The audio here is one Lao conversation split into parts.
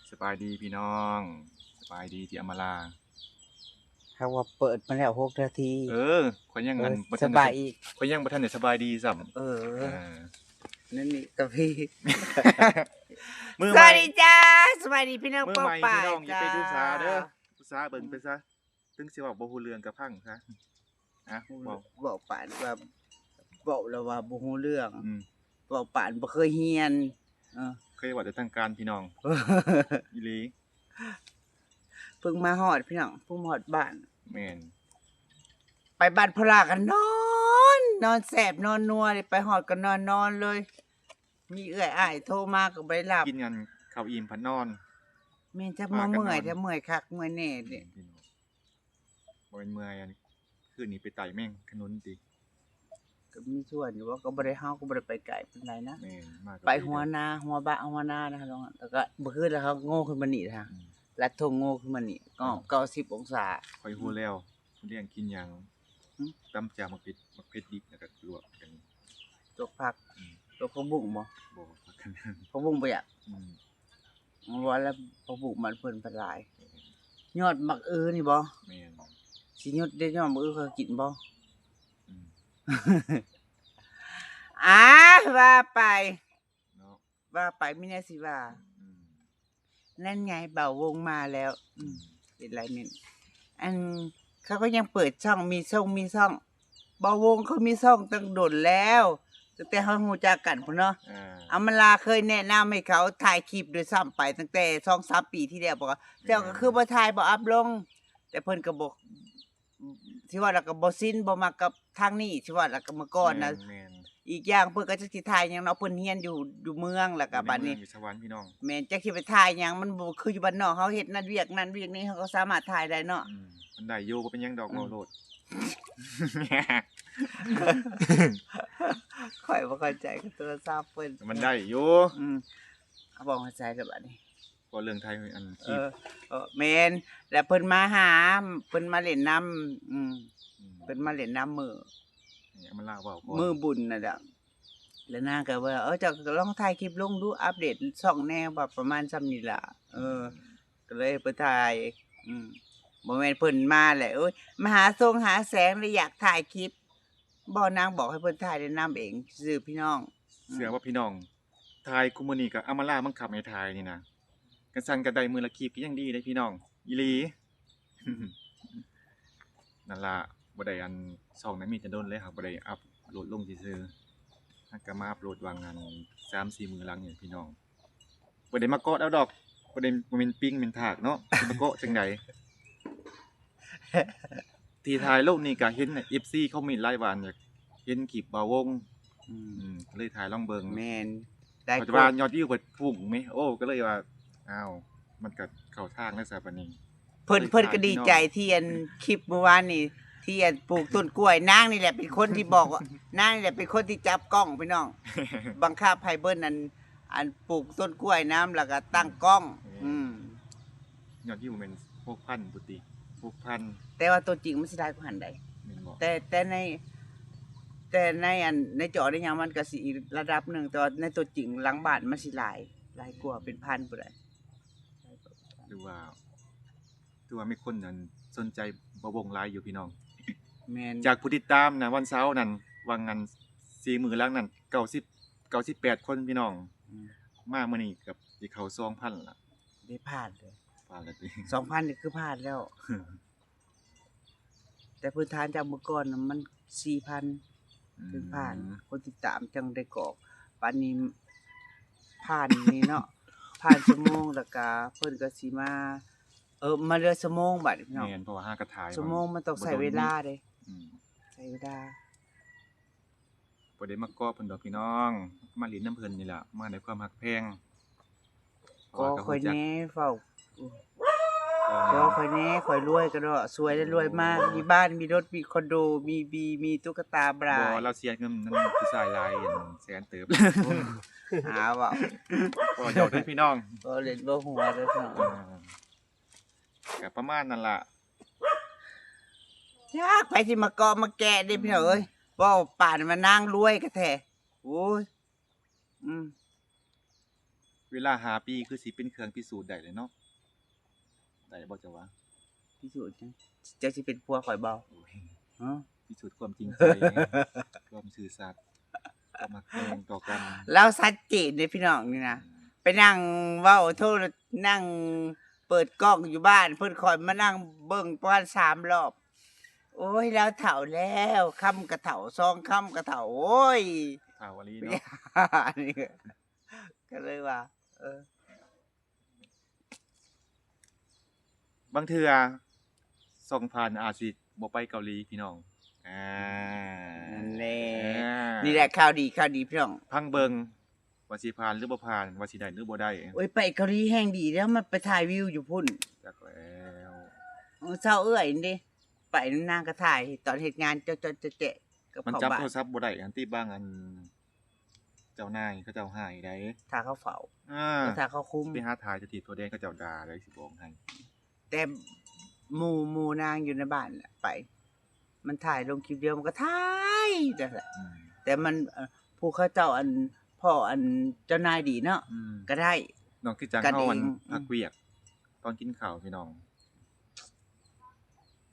ສະບາຍດີພີ່ນ້ອງ ສະບາຍດີທີ່ອຳມາລາ. ຫາກວ່າເປີດມາແລ້ວຫົກນາທີ. ເອີ ຂ້ອຍຍັງ ເອີ ອັນ ບໍ່ທັນ ສະບາຍອີກ ຂ້ອຍຍັງບໍ່ທັນໄດ້ສະບາຍດີຊ້ຳ. ເອີ ເອີ ນັ້ນນີ້ກໍພີ່ ມື້ໃໝ່ ສະບາຍດີຈ້າ ສະບາຍດີພີ່ນ້ອງປ້ອງປາຍ. ພີ່ນ້ອງຢ່າໄປຖືສາເດີ ອຸດສາເບິ່ງໄປຊະ. ເຖິງຊິເວົ້າບໍ່ຮູ້ເລື່ອງກໍຟັງຊະ. ອ່ະ ເວົ້າ ເວົ້າປານວ່າ ເວົ້າແລ້ວວ່າບໍ່ຮູ້ເລື່ອງ. ອືມ ເວົ້າປານບໍ່ເຄີຍຮຽນ. ເອີ ເຄີຍເວົ້າແຕ່ທາງການພີ່ນ້ອງ ອີ່ຫຼີ. ເພິ່ງມາຮອດພີ່ນ້ອງ ເພິ່ງມາຮອດບ້ານ. ແມ່ນ ໄປບ້ານພໍ່ຫຼ້າກໍນອນ ນອນແຊບນອນນົວເດ້ ໄປຮອດກໍນອນ ນອນເລີຍ. ມີເອື້ອຍອ້າຍໂທມາກໍບໍ່ໄດ້ຮັບ ກິນອັນເຂົ້າອີ່ມພັດນອນ. ແມ່ນ ຈັກມາເມື່ອຍແທ້ ເມື່ອຍຄັກເມື່ອຍແນ່ເດ້. ແມ່ນພີ່ນ້ອງ ບໍ່ແມ່ນເມື່ອຍ ອັນຄືນນີ້ໄປໄຕ່ແມງຂະໜຸນຕິ. ກໍມີສ່ວນຢູ່ ວ່າກໍບໍ່ໄດ້ ເຮົາກໍບໍ່ໄດ້ໄປໄກປານໃດນະ. ແມ່ນ ມາກໍໄປຫົວນາ ຫົວບະ ຫົວນານະ ແລ້ວກໍມື້ຄືນແລ້ວເຮົາໂງ່ຂຶ້ນມານີ້ນະ. ອືມ ລັດທົ່ງໂງ່ຂຶ້ນມານີ້ ເກົ້າ ເກົ້າສິບອົງສາ. ຂ້ອຍຮູ້ແລ້ວ ມື້ແລງກິນຫຍັງ? ຫື? ຕຳແຈ່ວໝາກເຜັດ ໝາກເຜັດດິບ ແລ້ວກໍລວກອັນ ລວກຜັກ. ອືມ ລວກຜັກບຸ້ງບໍ່? ບໍ່ ຜັກ ຜັກບຸ້ງບໍ່ຢາກ. ອືມ ວ່າແລ້ວຜັກບຸ້ງບ້ານເພິ່ນພັດຫຼາຍ. ແມ່ນ ຍອດໝາກອືນີ້ບໍ່? ແມ່ນ ຊິຍອດເດັດຍອດໝາກອືເຂົາກິນບໍ່? ອືມ ອ່າ ວ່າໄປເນາະ ວ່າໄປມີແນວຊິວ່າ. ອືມ ນັ້ນໄງ ບ່າວວົງມາແລ້ວ. ອືມ ເປັນໄລແມ່ນ ອັນ ເຂົາກໍຍັງເປີດຊ່ອງ ມີຊ່ອງ ມີຊ່ອງ ບ່າວວົງເຂົາມີຊ່ອງຕັ້ງດົນແລ້ວ ຕັ້ງແຕ່ເຮົາຮູ້ຈັກກັນພຸ້ນເນາະ. ອາ ອຳມາລາເຄີຍແນະນຳໃຫ້ເຂົາຖ່າຍຄລິບດ້ວຍຊ້ຳໄປ ຕັ້ງແຕ່ສອງສາມປີທີ່ແລ້ວ ບອກວ່າ ເຈົ້າກໍຄືບໍ່ຖ່າຍ ບໍ່ອັບລົງ ແຕ່ເພິ່ນກໍບໍ່ ຊິວ່າແລ້ວກໍບໍ່ຊິນ ບໍ່ມັກກັບທາງນີ້ ຊິວ່າແລ້ວກໍເມື່ອກ່ອນນະ. ແມ່ນ ແມ່ນ ອີກຢ່າງເພິ່ນກໍຈັກຊິຖ່າຍຫຍັງເນາະ ເພິ່ນຮຽນຢູ່ ຢູ່ເມືອງ ແລ້ວກໍບັດນີ້ຢູ່ສະຫວັນພີ່ນ້ອງ. ແມ່ນ ຈັກຊິໄປຖ່າຍຫຍັງ ມັນບໍ່ຄືຢູ່ບ້ານນອກ ເຮົາເຮັດນັ້ນວຽກນັ້ນວຽກນີ້ ເຮົາກໍສາມາດຖ່າຍໄດ້ເນາະ. ອືມ ມັນໄດ້ຢູ່ ບໍ່ເປັນຫຍັງດອກ. ອືມ ເວົ້າໂລດ ຂ້ອຍບໍ່ເຂົ້າໃຈກັບໂທລະສັບເພິ່ນ ມັນໄດ້ຢູ່. ອືມ ເອົາ ເວົ້າໃຫ້ໃສ່ແລ້ວບັດນີ້ ເວົ້າເລື່ອງຖ່າຍອັນຄລິບ. ເອີ ເອີ ແມ່ນ ແລ້ວເພິ່ນມາຫາ ເພິ່ນມາຫຼິ້ນນຳ. ອືມ ອືມ ເພິ່ນມາຫຼິ້ນນຳມື້ ໃຫ້ອຳມາລາເວົ້າກ່ອນ ມື້ບຸນນັ້ນແຫຼະ. ແລ້ວນາງກໍວ່າ ເອີ ເຈົ້າກໍລອງຖ່າຍຄລິບລົງດູ ອັບເດດຊ່ອງແດ່ ວ່າປະມານຊ່ຳນີ້ລະ. ເອີ ອືມ ກໍເລີຍໄປຖ່າຍ. ອືມ ບໍ່ແມ່ນເພິ່ນມາແຫຼະ ໂອ້ຍ ມາຫາຊົງຫາແສງ ແລະຢາກຖ່າຍຄລິບ. ບໍ່ ນາງບອກໃຫ້ເພິ່ນຖ່າຍແນະນຳເອງຊື່ໆ ພີ່ນ້ອງ. ອືມ ເຊື່ອບໍ່ພີ່ນ້ອງ ຖ່າຍຄູ່ມື້ນີ້ກໍອຳມາລາບັງຄັບໃຫ້ຖ່າຍນີ້ນະ. ຄັນຊັ້ນກໍໄດ້ມື້ລະຄລິບກໍຍັງດີເດ້ພີ່ນ້ອງ ອີ່ຫຼີ. ນັ້ນລະ ບໍ່ໄດ້ອັນ ຊ່ອງນັ້ນມີແຕ່ດົນແລ້ວ ຫາກບໍ່ໄດ້ອັບໂຫຼດລົງຊື່ໆ. ຫາກກໍມາອັບໂຫຼດຫວ່າງອັນ ສາມສີ່ມື້ຫຼັງນີ້ພີ່ນ້ອງ. ບໍ່ໄດ້ມາເກາະເອົາດອກ ບໍ່ໄດ້ ບໍ່ແມ່ນປິງແມ່ນທາກເນາະ ຊິມາເກາະຈັ່ງໃດ. ທີ່ຖ່າຍລົງນີ້ກໍເຫັນເອັຟຊີຄອມເມັນຫຼາຍວ່າ ຢາກເຫັນຄລິບບ່າວວົງ. ອືມ ອືມ ກໍເລີຍຖ່າຍລອງເບິ່ງ. ແມ່ນ ໄດ້ ແຕ່ວ່າຍອດວິວເພິ່ນພຸ່ງແມ. ໂອ້ ກໍເລີຍວ່າ ອ້າວ ມັນກໍເຂົ້າທາງແລ້ວຊະບັດນີ້. ເພິ່ນ ເພິ່ນກໍດີໃຈທີ່ອັນຄລິບມື້ວານນີ້ ທີ່ອັນປູກຕົ້ນກ້ວຍ ນາງນີ້ແຫຼະເປັນຄົນທີ່ບອກວ່າ ນາງນີ້ແຫຼະເປັນຄົນທີ່ຈັບກ້ອງພີ່ນ້ອງ ບັງຄັບໃຫ້ເພິ່ນອັນ ອັນປູກຕົ້ນກ້ວຍນຳ ແລ້ວກໍຕັ້ງກ້ອງ. ອືມ ອືມ ຍອດວິວແມ່ນຫົກພັນພຸ້ນຕິ ຫົກພັນ ແຕ່ວ່າຕົວຈິງມັນຊິຫຼາຍກວ່າຫັ້ນໃດ໋. ແມ່ນບໍ່? ແຕ່ ແຕ່ໃນ ແຕ່ໃນອັນ ໃນຈໍໃນຫຍັງມັນກໍຊິອີກລະດັບໜຶ່ງ ແຕ່ວ່າໃນຕົວຈິງຫຼັງບ້ານມັນຊິຫຼາຍ ຫຼາຍກວ່າເປັນພັນພຸ້ນໃດ໋. ຫຼືວ່າ ຖືວ່າມີຄົນອັນສົນໃຈບ່າວວົງຫຼາຍຢູ່ພີ່ນ້ອງ. ແມ່ນ ຈາກຜູ້ຕິດຕາມນະ ວັນເສົານັ້ນ ຫວ່າງອັນສີ່ມື້ຫຼັງນັ້ນ ເກົ້າສິບ ເກົ້າສິບແປດຄົນພີ່ນ້ອງ. ອືມ ມາມື້ນີ້ກໍຊິເຂົ້າສອງພັນລະ. ໄດ້ຜ່ານເລີຍ ຜ່ານແລ້ວຕິ ສອງພັນນີ້ຄືຜ່ານແລ້ວ. ແຕ່ພື້ນຖານຈາກເມື່ອກ່ອນນະມັນສີ່ພັນ ອືມ ເຖິງຜ່ານ ຄົນຕິດຕາມຈັ່ງໄດ້ກອກ. ບາດນີ້ຜ່ານນີ້ເນາະ ຜ່ານຊົ່ວໂມງ ແລ້ວກະເພິ່ນກໍຊິມາ ເອີ ມາເຫຼືອຊົ່ວໂມງບາດນີ້ເນາະ. ແມ່ນ ເພາະວ່າຫາກະຖ່າຍ ຊົ່ວໂມງມັນຕ້ອງໃຊ້ເວລາເດ້. ອືມ ໃຊ້ເວລາ. ບໍ່ໄດ້ມາເກາະເພິ່ນດອກພີ່ນ້ອງ ມາຫຼິ້ນນຳເພິ່ນນີ້ລະ ມາດ້ວຍຄວາມຮັກແພງ. ກໍຂ້ອຍແດ່ເຝົ້າ ກໍຂ້ອຍແດ່ ຂ້ອຍລວຍກະເດາະ ສວຍແລ້ວລວຍມາ ມີບ້ານ ມີລົດ ມີຄອນໂດ ມີບີ ມີຕຸກກະຕາບຣາຍ. ບໍ່ ລາວເສຍເງິນນຳຜູ້ຊາຍຫຼາຍ ແສນເຕີບ. ຫາເວົ້າ ບໍ່ຢອກເດີພີ່ນ້ອງ ບໍ່ຫຼິ້ນບໍ່ຫົວເດີພີ່ນ້ອງ. ອ່າ ກະປະມານນັ້ນລະ. ຈັກໃຜຊິມາເກາະມາແກະເດ້ພີ່ນ້ອງເອີຍ ເວົ້າປານວ່ານາງລວຍກະແທ້. ໂອ້ຍ ອືມ ເວລາຫ້າປີຄືຊິເປັນເຄື່ອງພິສູດໄດ້ເລີຍເນາະ. ໄດ້ບໍ່ເຈົ້າວ່າ? ພິສູດຫຍັງ? ເຈົ້າຊິເປັນຜົວຂ້ອຍບໍ່? ໂອ້ຍ ຮະ? ພິສູດຄວາມຈິງໃຈ, ຄວາມຊື່ສັດ, ຄວາມຮັກແພງຕໍ່ກັນ. ລາວຊັດເຈນເດ້ພີ່ນ້ອງນີ້ນະ. ອືມ ໄປນັ່ງເວົ້າໂທລະ ນັ່ງເປີດກ້ອງຢູ່ບ້ານເພິ່ນ, ຂ້ອຍມານັ່ງເບິ່ງປະມານສາມລອບ. ໂອ້ຍ ລາວເຖົ້າແລ້ວ, ຄຳກະເຖົ້າ ສອງຄຳກະເຖົ້າ. ໂອ້ຍ ເຖົ້າອີ່ຫຼີເນາະ. ອັນນີ້ກໍເລີຍວ່າ ເອີ ບາງເທື່ອຊ່ອງພານອາດຊິບໍ່ໄປເກົາຫຼີພີ່ນ້ອງ. ອ່າ ນັ້ນແຫຼະ ອ່າ ນີ້ແຫຼະຂ່າວດີ ຂ່າວດີພີ່ນ້ອງ. ຟັງເບິ່ງວ່າຊິຜ່ານຫຼືບໍ່ຜ່ານ, ວ່າຊິໄດ້ຫຼືບໍ່ໄດ້. ໂອ້ຍ ໄປເກົາຫຼີແຮ່ງດີແລ້ວ, ມັນໄປຖ່າຍວິວຢູ່ພຸ້ນ. ຈັກແລ້ວ ເອີ ເຊົາເອື້ອຍນີ້ເດ້ ໄປນຳນາງກໍຖ່າຍຕອນເຮັດງານເຈາະໆແຈະໆກັບເຂົາ. ມັນຈັບໂທລະສັບບໍ່ໄດ້ຫັ້ນຕິ, ບາງອັນ ເຈົ້ານາຍເຂົາເຈົ້າຮ້າຍໃດ໋ ຖ້າເຂົາເຝົ້າ. ອ່າ ແລ້ວຖ້າເຂົາຄຸມ ຊິໄປຫາຖ່າຍຕົວທີບຕົວແດງ ເຂົາເຈົ້າດ່າໃດ໋ ຊິບອກໃຫ້. ແຕ່ໝູ່ ໝູ່ນາງຢູ່ໃນບ້ານແຫຼະ ໄປ ມັນຖ່າຍລົງຄລິບດຽວ ມັນກໍຖ່າຍຈັ່ງຊັ້ນ. ອືມ ແຕ່ມັນ ເອີ ຜູ້ເຂົາເຈົ້າ ອັນ ພໍອັນເຈົ້ານາຍດີເນາະ ອືມ ກໍໄດ້. ນ້ອງຄືຈັ່ງເຮົາ ອັນ ອືມ ພັກວຽກຕອນກິນເຂົ້າພີ່ນ້ອງ.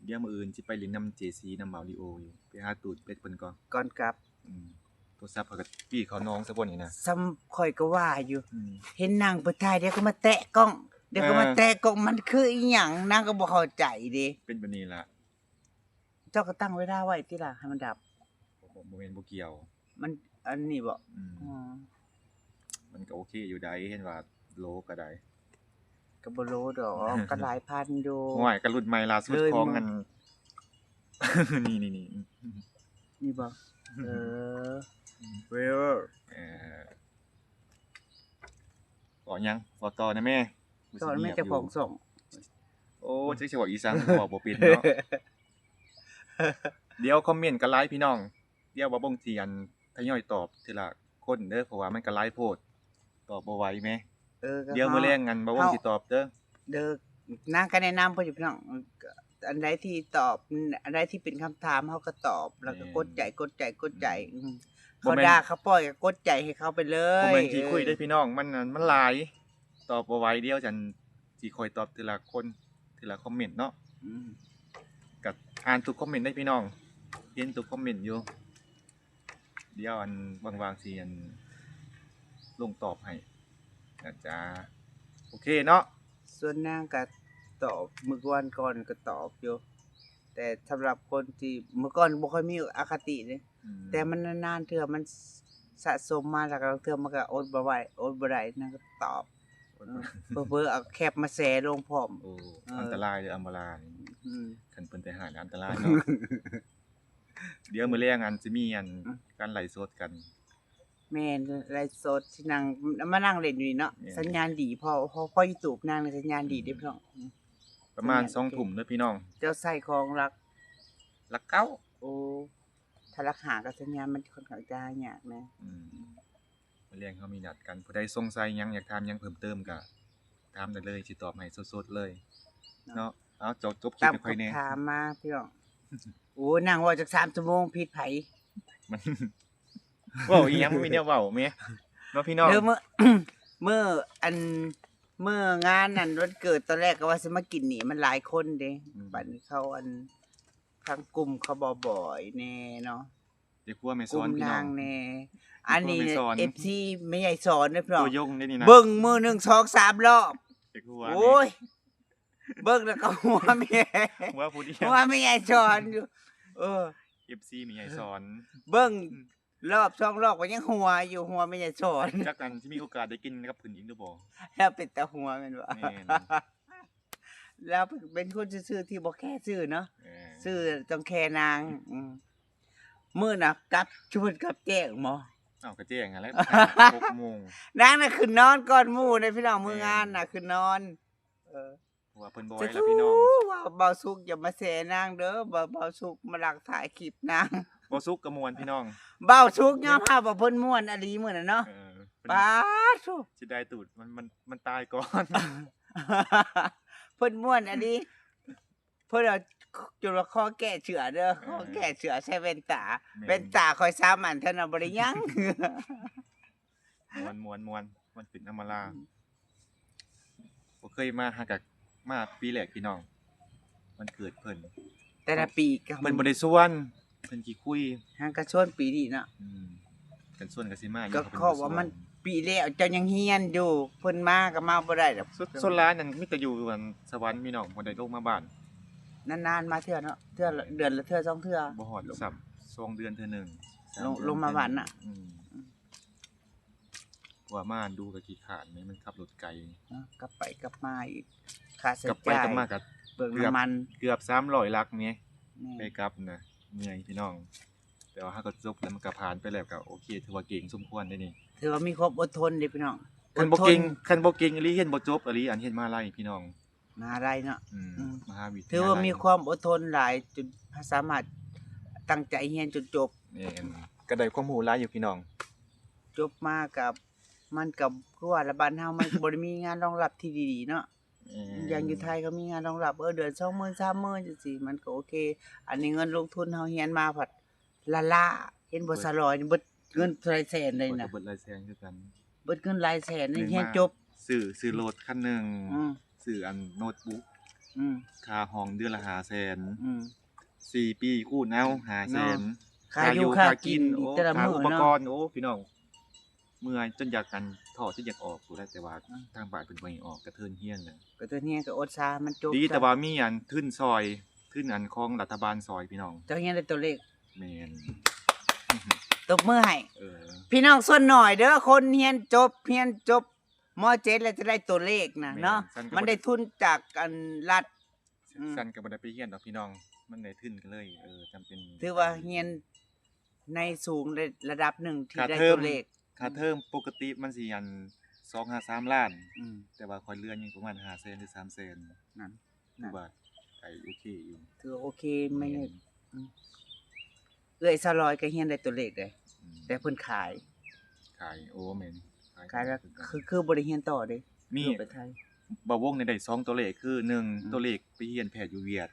ດຽວມື້ອື່ນຊິໄປຫຼິ້ນນຳເຈຊີ ນຳມາລິໂອຢູ່, ໄປຫາຕູດເປັດເພິ່ນກ່ອນ ກ່ອນກັບ. ອືມ ໂທລະສັບຂ້ອຍກໍປີ້ເຂົ້າໜອງຊະບໍ່ນີ້ນະ. ສ່ຳຂ້ອຍກໍວ່າຢູ່ ອືມ ເຫັນນາງເປີດຖ່າຍ ດຽວກໍມາແຕະກ້ອງ ດຽວກໍມາ ເອີ ແຕະກ້ອງ, ມັນຄືອີ່ຫຍັງ? ນາງກໍບໍ່ເຂົ້າໃຈເດ້. ເປັນແບບນີ້ລະ. ເຈົ້າກໍຕັ້ງເວລາໄວ້ຕິລະ ໃຫ້ມັນດັບ. ບໍ່ ບໍ່ແມ່ນບໍ່ກ່ຽວ. ມັນອັນນີ້ບໍ? ອືມ ອໍ ມັນກໍໂອເຄຢູ່ໃດ໋ ເຫັນວ່າໂລກໍໄດ້. ກໍບໍ່ໂລດອກ ກໍຫຼາຍພັນຢູ່. ໂອ້ຍ ກໍລຸ້ນໃໝ່ລ່າສຸດຂອງອັນ ນີ້ໆໆ ນີ້ບໍ? ເອີ ເວເວີ ເອີ ເວົ້າຫຍັງ? ເວົ້າຕໍ່ແດ່ແມ່. ຕໍ່ແມ່ ເຈົ້າຂອງຊ່ອງ. ໂອ້ ຈັກຊິເວົ້າອີ່ສັງ ເວົ້າບໍ່ເປັນເນາະ. ດຽວຄອມເມັນກໍຫຼາຍພີ່ນ້ອງ. ດຽວບ່າວບົງຊິ ອັນ ທະຍອຍຕອບທີລະຄົນເດີ ເພາະວ່າມັນກໍຫຼາຍໂພດ ຕອບບໍ່ໄຫວແມ. ເອີ ດຽວມື້ແລງ ອັນ ບ່າວບົງຊິຕອບເດີ. ເດີ ນາງກໍແນະນຳເພິ່ນຢູ່ພີ່ນ້ອງ ອັນໃດທີ່ຕອບ ອັນໃດທີ່ເປັນຄຳຖາມ ເຮົາກໍຕອບ ແລ້ວກໍ ແມ່ນ ກົດໃຈ ກົດໃຈ ກົດໃຈ. ອືມ ອືມ ເຂົາ ບໍ່ແມ່ນ ດ່າເຂົາປ້ອຍ ກໍກົດໃຈໃຫ້ເຂົາໄປເລີຍ. ບໍ່ແມ່ນຂີ້ຄຸຍເດ້ ເອີ ພີ່ນ້ອງ ມັນ ມັນຫຼາຍ ຕອບບໍ່ໄຫວ. ດຽວຈັ່ງຊິຄ່ອຍຕອບທີລະຄົນ ທີລະຄອມເມັນເນາະ. ອືມ ກໍອ່ານທຸກຄອມເມັນເດ້ພີ່ນ້ອງ ເຫັນທຸກຄອມເມັນຢູ່. ດຽວ ອັນ ວ່າງໆ ຊິ ອັນ ລົງຕອບໃຫ້ນະຈ໊ະ. ໂອເຄເນາະ. ສ່ວນນາງກໍຕອບ ມື້ວານກ່ອນກໍຕອບຢູ່ ແຕ່ສຳລັບຄົນທີ່ ເມື່ອກ່ອນບໍ່ຄ່ອຍມີອະຄະຕິເດ້. ອືມ ແຕ່ມັນນານໆເທື່ອມັນສະສົມມາ ແລ້ວກໍລາງເທື່ອມັນກໍອົດບໍ່ໄຫວ ອົດບໍ່ໄດ້ ນາງກໍຕອບ. ເອີ ເຜີໆເອົາແຄບມາແຊລົງພ້ອມ. ໂອ້ ເອີ ອັນຕະລາຍເດີອຳມາລານີ້. ອືມ ຄັນເພິ່ນໄປຫານີ້ອັນຕະລາຍເນາະ. ດຽວມື້ແລງ ອັນ ຊິມີ ອັນ ອືມ ການໄລຟ໌ສົດກັນ. ແມ່ນ ໄລຟ໌ສົດ ຊິນັ່ງ ມານັ່ງຫຼິ້ນຢູ່ນີ້ເນາະ. ແມ່ນ ສັນຍານດີ ເພາະ ເພາະ ເພາະຢູທູບນາງນີ້ສັນຍານດີເດ້ ອືມ ພີ່ນ້ອງ. ອືມ ປະມານ ສອງທຸ່ມເດີພີ່ນ້ອງ. ເຈົ້າໃຊ້ຂອງຫຼັກ ຫຼັກເກົ້າ. ໂອ້ ຖ້າຫຼັກຫ້າກໍສັນຍານມັນຂ້ອນຂ້າງຈະຫາຍາກແດ່. ອືມ ມື້ແລງເຮົາມີນັດກັນ ຜູ້ໃດສົງໄສຫຍັງ ຢາກຖາມຫຍັງເພີ່ມເຕີມກໍຖາມໄດ້ເລີຍ ຊິຕອບໃຫ້ສົດໆເລີຍເນາະ. ເອົາ ຈົບ ຈົບຄລິບໃຫ້ຂ້ອຍແດ່. ຖາມມາພີ່ນ້ອງ. ໂອ້ ນັ່ງເວົ້າຈັກສາມຊົ່ວໂມງ ຜິດໃຜ? ມັນ ເວົ້າອີ່ຫຍັງ ບໍ່ມີແນວເວົ້າແມເນາະພີ່ນ້ອງ. ເດີ ມື້ ມື້ອັນ ມື້ງານນັ້ນວັນເກີດ ຕອນແລກກໍວ່າຊິມາກິນນີ້ ມັນຫຼາຍຄົນເດ້. ອືມ ບັດນີ້ເຂົາ ອັນ ທາງກຸ່ມເຂົາບໍ່ບ່ອຍແດ່ເນາະ. ເຈົ້າຄົວແມ່ສອນ ພີ່ນ້ອງ ນາງແດ່. ອັນນີ້ ເອັຟຊີ ແມ່ໃຫຍ່ສອນເດີພີ່ນ້ອງ ຕັວຍົງເດ້ນີ້ນະ. ເບິ່ງມື້ໜຶ່ງສອງສາມລອບ. ເຈົ້າຄົວ ໂອ້ຍ ເບິ່ງແລ້ວກໍຫົວແມ່ ຫົວຜູ້ດຽວ ຫົວແມ່ໃຫຍ່ສອນຢູ່. ເອີ ເອັຟຊີ ແມ່ໃຫຍ່ສອນ ເບິ່ງ ອືມ ລອບສອງລອບກໍຍັງຫົວຢູ່ ຫົວແມ່ໃຫຍ່ສອນ. ຈັກອັນຊິມີໂອກາດໄດ້ກິນກັບເພິ່ນອີກຫຼືບໍ່? ລາວເປັນຕາຫົວແມ່ນບໍ່? ແມ່ນ ລາວເປັນຄົນຊື່ໆ ທີ່ບໍ່ແຄຊື່ເນາະ. ເອີ ຊື່ຕ້ອງແຄນາງ. ອືມ ມື້ນະກັບ ຊວນກັບແຈ້ງບໍ່? ເອົ້າ ກໍແຈ້ງຫັ້ນແຫຼະ ຫົກໂມງ. ນາງນະຂຶ້ນນອນກ່ອນໝູ່ເດ້ພີ່ນ້ອງ. ແມ່ນ ມື້ງານນະຂຶ້ນນອນ. ເອີ ເພາະວ່າເພິ່ນບໍ່ໄຫວແລ້ວພີ່ນ້ອງ. ເຈົ້າ ວ່າບ່າວສຸກຢ່າມາແຊນາງເດີ ບ່າວ ບ່າວສຸກມາລັກຖ່າຍຄລິບນາງ. ບ່າວສຸກກໍມ່ວນພີ່ນ້ອງ. ບ່າວສຸກຍອມຮັບວ່າເພິ່ນມ່ວນອີ່ຫຼີມື້ນັ້ນເນາະ. ເອີ ປາດໂທ້ ເສຍດາຍຕູດ ມັນ ມັນ ມັນຕາຍກ່ອນ. ເພິ່ນມ່ວນອີ່ຫຼີ ເພິ່ນວ່າຈົນວ່າຂໍແກ້ເສື້ອເດີ ຂໍແກ້ເສື້ອໃສ່ແວ່ນຕາ. ແມ່ນ ແວ່ນຕາຂ້ອຍສາມອັນເທົ່ານັ້ນ ບໍ່ໄດ້ຫຍັງ. ມ່ວນ ມ່ວນ ມ່ວນ. ວັນເກີດອຳມາລາ ອືມ ບໍ່ເຄີຍມາ ຫາກະມາປີແລກພີ່ນ້ອງ ວັນເກີດເພິ່ນ. ແຕ່ລະປີກໍ ເພິ່ນບໍ່ໄດ້ຊວນ ເພິ່ນຂີ້ຄຸຍ. ຫາກະຊວນປີນີ້ເນາະ. ອືມ ຄັນຊວນກໍຊິມາຢູ່ ກໍເພາະວ່າມັນ ປີແລ້ວເຈົ້າຍັງຮຽນຢູ່ ເພິ່ນມາກໍມາບໍ່ໄດ້ດອກ. ສ່ວນຫຼາຍນັ້ນມີແຕ່ຢູ່ອັນສະຫວັນພີ່ນ້ອງ ບໍ່ໄດ້ລົງມາບ້ານ. ນານໆມາເທື່ອເນາະ ເທື່ອເດືອນລະເທື່ອສອງເທື່ອ ບໍ່ຮອດຊ້ຳ ສອງເດືອນເທື່ອໜຶ່ງ ລົງ ສາມເດືອນ ລົງມາບ້ານນະ. ອືມ ອືມ ເພາະວ່າມາດູກໍຂີ້ຄ້ານແໝ່ ມັນຂັບລົດໄກ ເນາະ ກັບໄປກັບມາອີກ ຄ່າໃຊ້ຈ່າຍ ກັບໄປກັບມາກໍເປືອງນ້ຳມັນ ເກືອບ ເກືອບສາມຮ້ອຍຫຼັກແໝ່. ແມ່ນ ໄປກັບນະ ເມື່ອຍພີ່ນ້ອງ ແຕ່ວ່າເຮົາກໍຈົບແລ້ວ ມັນກໍຜ່ານໄປແລ້ວ ກໍໂອເຄ ຖືວ່າເກັ່ງສົມຄວນເດ້ນີ້. ຖືວ່າມີຄວາມອົດທົນເດ້ພີ່ນ້ອງ. ຄັນບໍ່ເກັ່ງ ອົດທົນ ຄັນບໍ່ເກັ່ງອີ່ຫຼີ ຮຽນບໍ່ຈົບອີ່ຫຼີ ອັນຮຽນມະຫາໄລພີ່ນ້ອງ. ມະຫາໄລເນາະ. ອືມ ອືມ ມະຫາວິທະຍາໄລ ຖືວ່າມີຄວາມອົດທົນຫຼາຍ ຈົນສາມາດຕັ້ງໃຈຮຽນຈົນຈົບ. ແມ່ນ ກໍໄດ້ຄວາມຮູ້ຫຼາຍຢູ່ພີ່ນ້ອງ. ຈົບມາກໍ ມັນກໍຄືວ່າລະ ບ້ານເຮົາມັນກໍບໍ່ໄດ້ມີງານຮອງຮັບທີ່ດີໆເນາະ. ແມ່ນ ຢ່າງຢູ່ໄທເຂົາມີງານຮອງຮັບ ເອີ ເດືອນສອງໝື່ນ ສາມໝື່ນ ຈັ່ງຊີ້ ມັນກໍໂອເຄ. ອັນນີ້ເງິນລົງທຶນເຮົາຮຽນມາພັດລ້າໆ ເຫັນບໍ່ ສາວລອຍນີ້ເບິດເງິນຫຼາຍແສນເລີຍນະ. ຂ້ອຍກໍເບິດຫຼາຍແສນຄືກັນ ເບິດເງິນຫຼາຍແສນ ຮຽນຈົບ ຊື້ ຊື້ລົດຄັນໜຶ່ງ ອືມ ຊື້ອັນໂນ້ດບຸກ ອືມ ຄ່າຫ້ອງເດືອນລະຫ້າແສນ ອືມ ສີ່ປີຄູນເອົາຫ້າແສນ ເນາະ ຄ່າຢູ່ຄ່າກິນ ຄ່າຢູ່ຄ່າກິນ ໂອ້ ແຕ່ລະມື້ ຄ່າອຸປະກອນ ເນາະ. ໂອ້ ພີ່ນ້ອງ ເມື່ອຍຈົນຢາກ ອັນ ທໍ້ ຈົນຢາກອອກພຸ້ນແຫຼະ ແຕ່ວ່າ ອືມ ທາງບ້ານເພິ່ນບໍ່ໃຫ້ອອກ ກະເທີນຮຽນນະ. ກະເທີນຮຽນກໍອົດສາ ມັນຈົບ ດີແຕ່ວ່າມີອັນທຶນຊ່ອຍ ທຶນອັນຂອງລັດຖະບານຊ່ອຍພີ່ນ້ອງ. ເຈົ້າຮຽນໄດ້ຕົວເລກ. ແມ່ນ ຕົບມືໃຫ້. ເອີ ພີ່ນ້ອງສ່ວນໜ້ອຍເດີ ຄົນຮຽນຈົບ ຮຽນຈົບ ມໍເຈັດ ແລ້ວຈະໄດ້ຕົວເລກນະ ແມ່ນ ເນາະ. ມັນໄດ້ທຶນຈາກ ອັນ ລັດ. ອືມ ຊັ້ນກໍບໍ່ໄດ້ໄປຮຽນດອກພີ່ນ້ອງ ມັນໄດ້ທຶນກໍເລີຍ ເອີ ຈຳເປັນ ຖືວ່າຮຽນໃນສູງໄດ້ລະດັບໜຶ່ງທີ່ໄດ້ຕົວເລກ. ຄ່າເທີມ ອືມ ຄ່າເທີມປົກກະຕິມັນຊິ ອັນ ສອງຫາສາມລ້ານ ອືມ ແຕ່ວ່າຂ້ອຍເຫຼືອຍັງປະມານຫ້າແສນ ຫຼື ສາມແສນ ນັ້ນ ຖືວ່າໄດ້ໂອເຄຢູ່ ຖືວ່າໂອເຄ. ແມ່ນ ແມ່ນ ອືມ ເອື້ອຍສາວລອຍກໍຮຽນໄດ້ຕົວເລກເດ້ ອືມ ແຕ່ເພິ່ນຂາຍ ຂາຍ. ໂອ້ ແມ່ນ ຂາຍ ຂາຍແລ້ວ ຄື ຄືບໍ່ໄດ້ຮຽນຕໍ່ເດ້ ມີ ໄປໄທ. ບ່າວວົງນີ້ໄດ້ສອງຕົວເລກ ຄືໜຶ່ງ ອືມ ຕົວເລກໄປຮຽນແພດຢູ່ຫວຽດ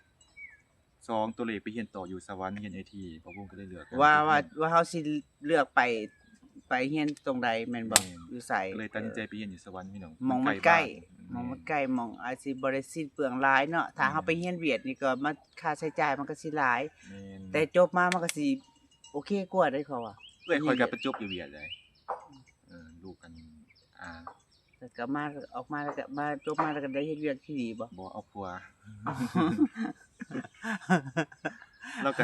ສອງ ຕົວເລກໄປຮຽນຕໍ່ຢູ່ສະຫວັນ ຮຽນໄອທີ ບ່າວວົງກໍເລີຍເລືອກ ວ່າ ວ່າ ວ່າເຮົາຊິເລືອກໄປ ໄປຮຽນຕົງໃດແມ່ນບໍ່? ແມ່ນ ຢູ່ໃສ? ກໍເລີຍຕັດສິນໃຈໄປຮຽນຢູ່ສະຫວັນພີ່ນ້ອງ ໝ່ອງມັນໃກ້ ມັນໃກ້ ໝ່ອງມັນໃກ້ ໝ່ອງອາດຊິບໍ່ໄດ້ສິ້ນເປືອງຫຼາຍເນາະ. ຖ້າເຮົາໄປຮຽນຫວຽດນີ້ກໍມາ ຄ່າໃຊ້ຈ່າຍມັນກໍຊິຫຼາຍ ແມ່ນ ແຕ່ຈົບມາມັນກໍຊິໂອເຄກວ່າເດ້ ເຂົາວ່າ. ເອື້ອຍຂ້ອຍກໍໄປຈົບຢູ່ຫວຽດເດ້ ເອີ ລູກກັນ ອ່າ ແລ້ວກໍມາ ອອກມາແລ້ວກໍມາ ຈົບມາແລ້ວກໍໄດ້ເຮັດວຽກທີ່ດີບໍ່? ບໍ່ ເອົາຜົວ ແລ້ວກໍ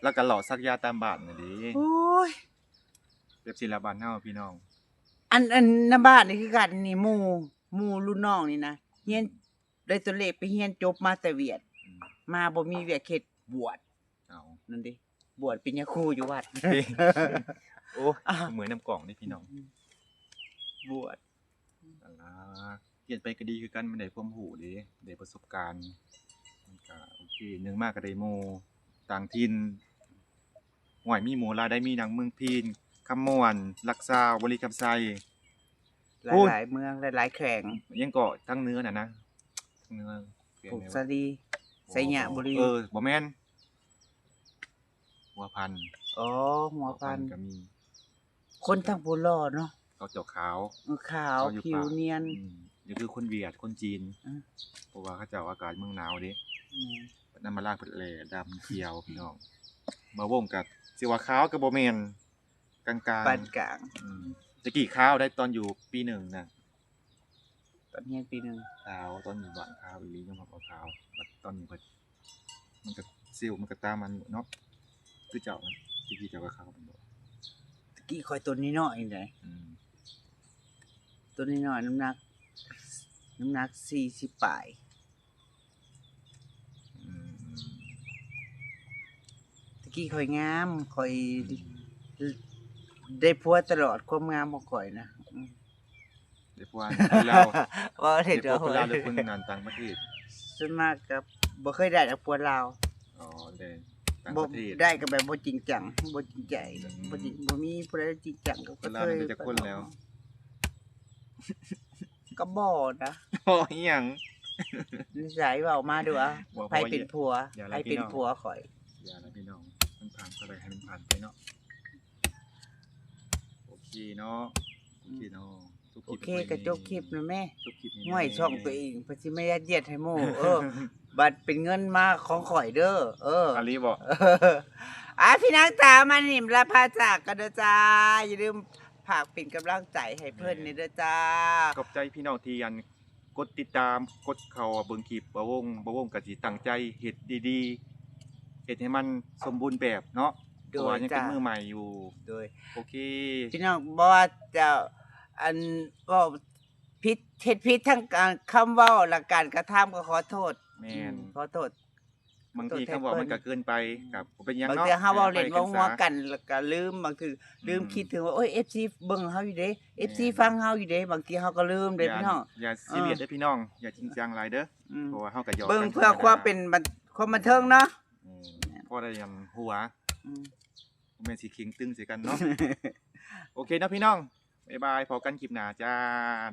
ແລ້ວກໍເລາະສັກຢາຕາມບ້ານນັ້ນເດ້. ໂອ້ຍ ແບບສິລະບ້ານເຮົາພີ່ນ້ອງ ອັນ ອັນນຳບ້ານນີ້ຄືກັນນີ້ ໝູ່ ໝູ່ລຸ້ນນ້ອງນີ້ນະ ຮຽນ ໄດ້ຕົວເລກໄປຮຽນຈົບມາແຕ່ຫວຽດ ອືມ ມາບໍ່ມີວຽກເຮັດ ບວດ. ເອົາ ນັ້ນເດ້ ບວດປັນຍາຄູຢູ່ວັດ. ໂອ້ຍ ອ່າ ເມື່ອຍນຳກ້ອງເດ້ພີ່ນ້ອງ ອືມ ບວດ. ອັນລະ ຮຽນໄປກໍດີຄືກັນ ມັນໄດ້ຄວາມຮູ້ເດ້ ໄດ້ປະສົບການ ມັນກະໂອເຄ. ໜຶ່ງມາກໍໄດ້ໝູ່ຕ່າງຖິ່ນ ຫ້ວຍ ມີໝູ່ຫຼາຍໃດ໋ ມີທັງເມືອງພີນ, ຄຳມ່ວນ, ລັກຊາວ, ບໍລິຄຳໄຊ ຫຼາຍ ໂອ້ຍ ຫຼາຍເມືອງ ຫຼາຍໆແຂວງ. ຫຍັງເກາະ ທາງເໜືອນັ້ນນະ ທາງເໜືອ ແຂວງ ຜົ້ງສາລີ ໄຊຍະບູລີ ເອີ ບໍ່ແມ່ນ ຫົວພັນ. ອໍ ຫົວພັນ ຫົວພັນກໍມີ. ຄົນທາງພຸ້ນຫຼໍ່ເນາະ ເຂົາເຈົ້າຂາວ ເອີ ຂາວ ຂາວ ຜິວນຽນ ອືມ ນີ້ຄືຄົນຫວຽດ ຄົນຈີນ ອືມ ເພາະວ່າເຂົາເຈົ້າອາກາດເມືອງໜາວເດ້ ອືມ ນຳມາລາງເພິ່ນແຫຼດຳຂຽວພີ່ນ້ອງ. ບ່າວວົງກໍຊິວ່າຂາວກໍບໍ່ແມ່ນ ກາງໆ ປານກາງ ອືມ. ແຕ່ກີ້ຂາວໄດ໋ ຕອນຢູ່ປີໜຶ່ງນະ ຕອນຮຽນປີໜຶ່ງ ຂາວ ຕອນຢູ່ບ້ານຂາວອີ່ຫຼີ ຍອມຮັບວ່າຂາວ. ບັດຕອນນີ້ເພິ່ນ ມັນກໍ ເຊວມັນກໍຕາມັນເນາະ ຄືເຈົ້ານະ. ແຕ່ກີ້ເຈົ້າກໍຂາວແມ່ນບໍ່? ແຕ່ກີ້ຂ້ອຍຕົວນ້ອຍໆນີ້ໃດ ອືມ ຕົວນ້ອຍໆ ນ້ຳໜັກ ນ້ຳໜັກສີ່ສິບປາຍ. ອືມ ແຕ່ກີ້ຂ້ອຍງາມ ຂ້ອຍ ອືມ ໄດ້ຜົວຕະຫຼອດ ຄວາມງາມຂອງຂ້ອຍນະ ອືມ. ໄດ້ຜົວຄົນລາວ ເວົ້າເຖິງຄົນລາວ ຫຼືຄົນງານຕ່າງປະເທດ? ສ່ວນມາກກໍບໍ່ເຄີຍໄດ້ດອກຜົວລາວ. ອໍ ໄດ້ຕ່າງປະເທດ ໄດ້ກໍແບບບໍ່ຈິງຈັງ ບໍ່ຈິງໃຈ ອືມ ບໍ່ຈິງ ບໍ່ມີຜູ້ໃດຈິງຈັງກັບກະເທີຍ. ຄົນລາວມີຈັກຄົນແລ້ວ? ກໍບໍ່ນະ. ບໍ່ອີຫຍັງ ນິໄສ ເວົ້າມາດູອະ ໃຜເປັນຜົວ ໃຜເປັນຜົວຂ້ອຍ? ຢ່າລະພີ່ນ້ອງ ມັນຜ່ານໄປ ໃຫ້ມັນຜ່ານໄປເນາະ. ໂອເຄເນາະ ໂອເຄເນາະ. ໂອເຄ ກໍຈົບຄລິບແລ້ວແມ່. ຈົບຄລິບນີ້ ຫ້ວຍ ແມ່ ຊ່ອງຕົວເອງ ເພິ່ນຊິມາຍັດຢຽດໃຫ້ໝູ່. ເອີ ບັດເປັນເງິນມາຂອງຂ້ອຍເດີ. ເອີ ອີ່ຫຼີບໍ? ອ່າ ພີ່ນ້ອງຈ໋າ ມານີ້ລາພາຈາກກັນເດີຈ້າ. ຢ່າລືມຝາກເປັນກຳລັງໃຈໃຫ້ເພິ່ນແດ່ເດີຈ້າ. ຂອບໃຈພີ່ນ້ອງທີ່ອັນ ກົດຕິດຕາມ ກົດເຂົ້າເບິ່ງຄລິບບ່າວວົງ. ບ່າວວົງກໍຊິຕັ້ງໃຈເຮັດດີໆ ເຮັດໃຫ້ມັນສົມບູນແບບເນາະ ໂດຍ ເພາະວ່າຍັງເປັນ ຈ້າ ມືໃໝ່ຢູ່. ໂດຍ ໂອເຄ ພີ່ນ້ອງ ບໍ່ວ່າຈະ ອັນ ເວົ້າຜິດ ເຮັດຜິດທາງການ ຄຳເວົ້າ ແລະ ການກະທຳ ກໍຂໍໂທດ. ແມ່ນ ອືມ ຂໍໂທດ. ບາງທີຄຳເວົ້າມັນກໍເກີນໄປ ກໍບໍ່ເປັນຫຍັງເນາະ. ບາງເທື່ອເຮົາເວົ້າເຫຼັ້ນເວົ້າຫົວກັນ ແລ້ວກໍລືມ. ບາງທີ ອືມ ລືມຄິດເຖິງວ່າ ໂອ້ຍ ເອັຟຊີເບິ່ງເຮົາຢູ່ເດ້ ເອັຟຊີຟັງເຮົາຢູ່ເດ້. ບາງທີເຮົາກໍລືມເດ້ພີ່ນ້ອງ. ຢ່າຊີຣຽສເດີພີ່ນ້ອງ ຢ່າຈິງຈັງຫຼາຍເດີ ເພາະວ່າເຮົາກໍຢອກກັນ ເບິ່ງເພື່ອຄວາມເປັນ ຄວາມບັນເທີງເນາະ. ອືມ ພໍໄດ້ອັນຫົວ ອືມ ບໍ່ແມ່ນຊິເຄັ່ງຕຶງໃສ່ກັນເນາະ. ໂອເຄເນາະພີ່ນ້ອງ ບາຍບາຍ ພໍ້ກັນຄລິບໜ້າຈ້າ.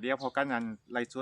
ດຽວພໍ້ກັນອັນໄລຟ໌ສົດ